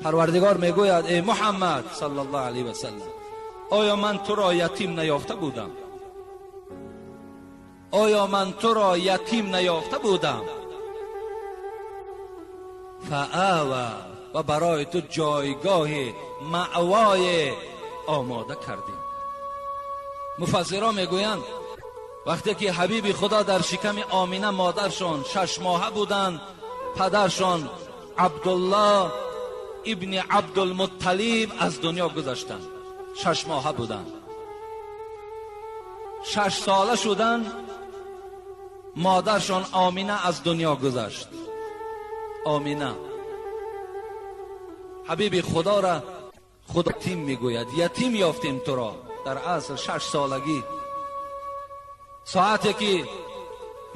Парвардигор мегӯяд: эй Муҳаммад саллаллоҳу алайҳи васаллам, оё ман туро ятим наёфта будам? Оё ман туро ятим наёфта будам? Фаава, ва барои ту ҷойгоҳи маъвое омода кардем. Муфассирон мегӯянд вақте ки ҳабиби Худо дар шиками Омина модаршон 6 моҳа буданд, падаршон Абдуллоҳ ибни Абдулмутталиб аз дунё гузаштанд. 6 моҳа буданд. 6 сола шуданд, модаршон Омина аз дунё гузашт. Омина ҳабиби Худоро Худо ятим мегӯяд. Ятим ёфтем туро дар аср 6 солагӣ, соате ки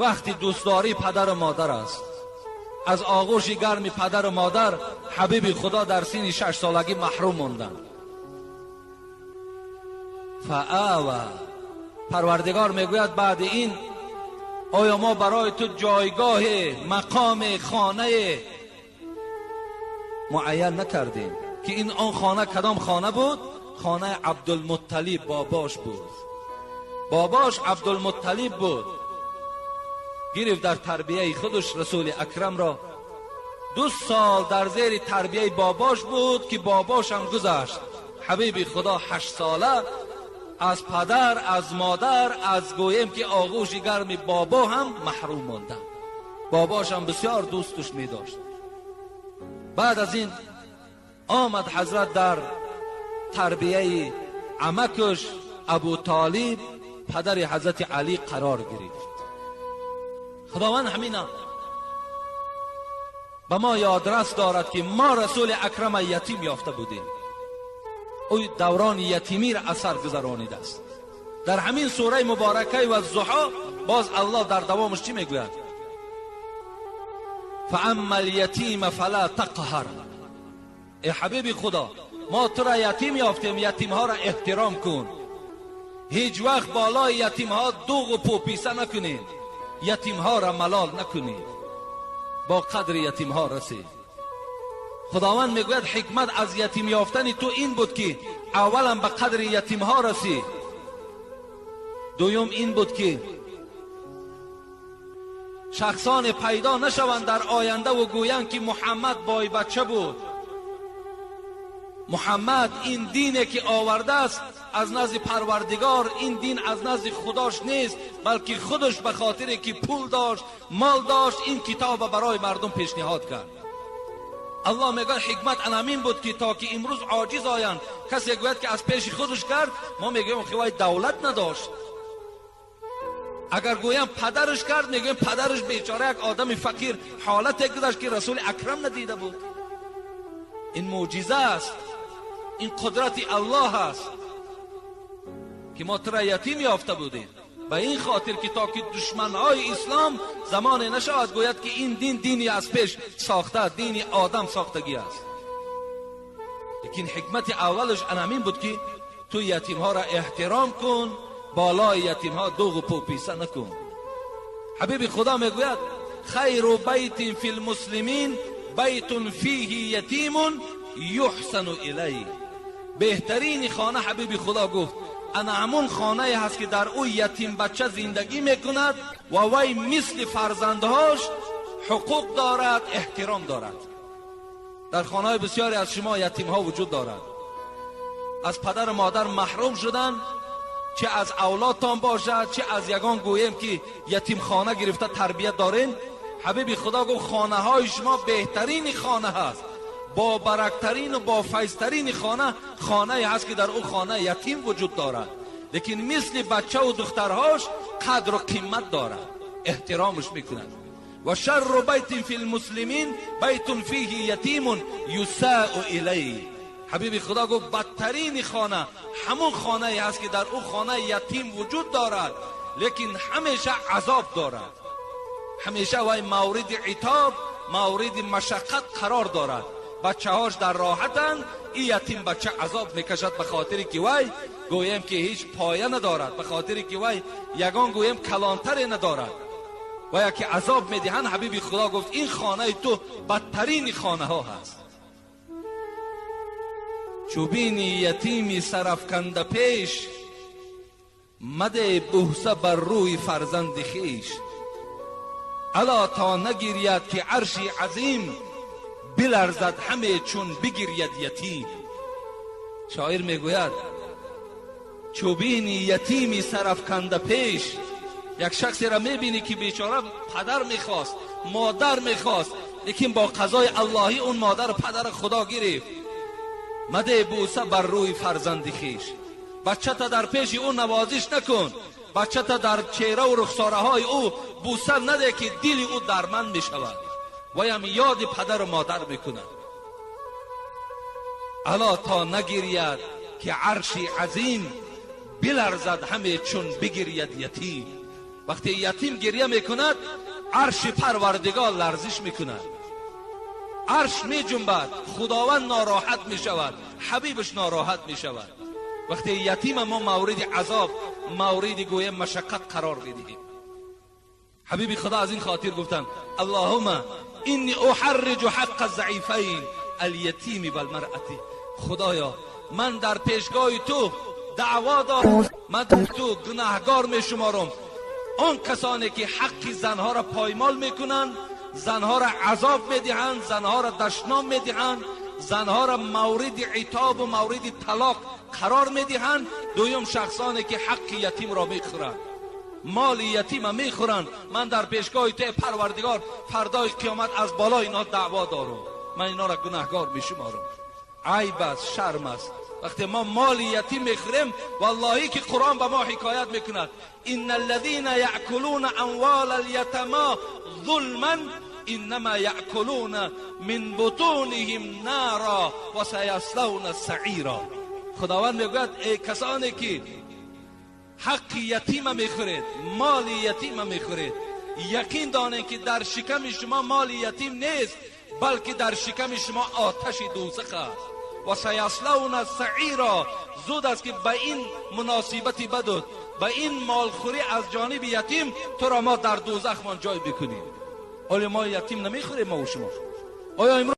вақти дӯстдорӣ падару модар аст. Аз оғӯши гарми падару модар ҳабиби Худо дар синни 6 солагӣ маҳрум монданд. Фаава, Парвардигор мегӯяд баъди ин оё мо барои ту ҷойгоҳе, мақоме, хонае муайян накардем ки ин он хона кадом хона буд? Хонаи Абдулмутталиб бобош буд. Бобош Абдулмутталиб буд. Гирифт дар тарбияи худаш Расули Акрамро. 2 сол дар зери тарбияи бобош буд ки бобошам гузашт. Ҳабиби Худо 8 сола аз падар, аз модар, аз гӯем ки оғӯши гарми бобо ҳам маҳрум монданд. Бобошам бисёр дӯсташ медошт. Баъд аз ин омад ҳазрат дар тарбияи амакаш Абу Толиб, падари ҳазрати Алӣ қарор гирифт. Худованд ҳамина ба мо ёдрас дорад ки мо Расули Акрама ятим ёфта будем. Ӯ даврони ятимиро асар гузаронидааст. Дар ҳамин сураи муборакаи ваззуҳо боз Аллоҳ дар давомаш чӣ мегӯяд? فأما اليتيم فلا تقهر. эй ҳабиби Худо, мо туро ятим ёфтем, ятимҳоро эҳтиром кун. Ҳеҷ вақт болои ятимҳо дуғу пӯписа накунед, ятимҳоро малол накунед, бо қадри ятимҳо расед. Худованд мегӯяд ҳикмат аз ятим ёфтани ту ин буд ки аввалан ба қадри ятимҳо расӣ, дуюм ин буд ки шахсоне пайдо нашаванд дар ояндаву гӯянд ки Муҳаммад бойбача буд. Муҳаммад ин дине ки овардааст аз назди Парвардигор, ин дин аз назди Худош нест, балки худаш ба хотире ки пул дошт, мол дошт, ин китобро барои мардум пешниҳод кард. Аллоҳ мегӯяд ҳикмат анамин буд ки то ки имрӯз оҷиз оянд, касе гӯяд ки аз пеши худаш кард, мо мегӯем ки вай давлат надошт. Агар гӯям падараш кард, мегӯем падараш бечора як одами фақир, ҳолате гузашт ки Расули Акрам надида буд. Ин мӯъҷиза аст, ин қудрати Аллоҳ аст ки мо туро ятим ёфта будем. Ба ин хотир ки то ки душманҳои ислом замоне нашавад гӯяд ки ин дин дини аз пеш сохта, дини одам сохтагӣ аст. Лекин ҳикмати аввалаш анамин буд ки ту ятимҳоро эҳтиром кун, болои ятимҳо дуғу пӯписа накун. Ҳабиби Худо мегӯяд хайру байтин фи лмуслимин байтун фиҳи ятимун юҳсану илайҳ. Беҳтарини хона, ҳабиби Худо гуфт, ана ҳамун хонае ҳаст ки дар ӯ ятимбача зиндагӣ мекунад ва вай мисли фарзандҳош ҳуқуқ дорад, эҳтиром дорад. Дар хонаҳои бисёре аз шумо ятимҳо вуҷуд дорад. Аз падару модар маҳрум шуданд, чӣ аз авлодтон бошад, чӣ аз ягон гӯем ки ятимхона гирифта тарбият дорен. Ҳабиби Худо гуфт хонаҳои шумо беҳтарини хона ҳаст, бобарактарину бофайзтарини хона хонае ҳаст ки дар ӯ хона ятим вуҷуд дорад, лекин мисли бачаву духтарҳош қадру қимат дорад, эҳтиромаш мекунад. Ва шарру байтин фи лмуслимин байтун фиҳи ятимун юсаъу илайҳ. Ҳабиби Худо гуфт бадтарини хона ҳамун хонае ҳаст ки дар ӯ хона ятим вуҷуд дорад, лекин ҳамеша азоб дорад, ҳамеша вай мавриди итоб, мавриди машаққат қарор дорад. Бачаҳош дар роҳатанд, ин ятим бача азоб мекашад ба хотире ки вай гӯем ки ҳеҷ поя надорад, ба хотире ки вай ягон гӯем калонтаре надорад ва яке азоб медиҳанд. Ҳабиби Худо гуфт ин хонаи ту бадтарини хонаҳо ҳаст. Чу бини ятими сарафканда пеш, мада бӯса бар рӯи фарзанди хеш. Ало то нагиряд ки арши азим, биларзад ҳаме чун бигиряд ятим. Шоир мегӯяд: чу бини ятими сарафканда пеш, як шахсеро мебинӣ ки бечора падар мехост, модар мехост, лекин бо қазои аллоҳӣ он модару падара Худо гирифт. Мада бӯса бар рӯи фарзанди хеш. Бачата дар пеши ӯ навозиш накун, бачата дар чеҳраву рухсораҳои ӯ бӯса наде, ки дили ӯ дарманд мешавад, ваям ёди падару модар мекунад. Ало то нагиряд ки арши азим, биларзад ҳаме чун бигиряд ятим. Вақте ятим гирья мекунад, арши Парвардигор ларзиш мекунад, арш меҷунбад, Худованд нороҳат мешавад, ҳабибаш нороҳат мешавад. Вақте ятима мо мавриди азоб, мавриди гӯя машаққат қарор медиҳем. Ҳабиби Худо аз ин хотир гуфтанд: اللهم إني أحرج حق الضعيفين اليتيم والمرأة. Худоё, ман дар пешгоҳи ту даъво дорам, ман ту гунаҳгор мешуморам он касоне ки ҳаққи занҳоро поймол мекунанд, занҳоро азоб медиҳанд, занҳоро дашном медиҳанд, занҳоро мавриди итобу мавриди талоқ қарор медиҳанд. Дуюм, шахсоне ки ҳаққи ятимро мехӯранд, моли ятима мехӯранд. Ман дар пешгоҳи ту, Парвардигор, фардои қиёмат аз болои инҳо даъво дорам, ман инҳоро гунаҳгор мешуморам. Айб аст, шарм аст вақте мо моли ятим мехӯрем. Валлоҳӣ ки Қуръон ба мо ҳикоят мекунад: إن الذين يأكلون أموال اليتامى ظلما إنما يأكلون من بطونهم نارا وسيصلون سعيرا. Худованд мегӯяд: эй касоне ки ҳаққи ятима мехӯред, моли ятима мехӯред, яқин донед, ки дар шиками шумо моли ятим нест, балки дар шиками шумо оташи дӯзах аст. وسيصلون سعيرا. Зуд аст, ки ба ин муносибати бадуд, ба ин молхӯрӣ аз ҷониби ятим туро мо дар дӯзахмон ҷой бикунем. Оё мо ятим намехӯрем, мову шумо? Оё имрӯз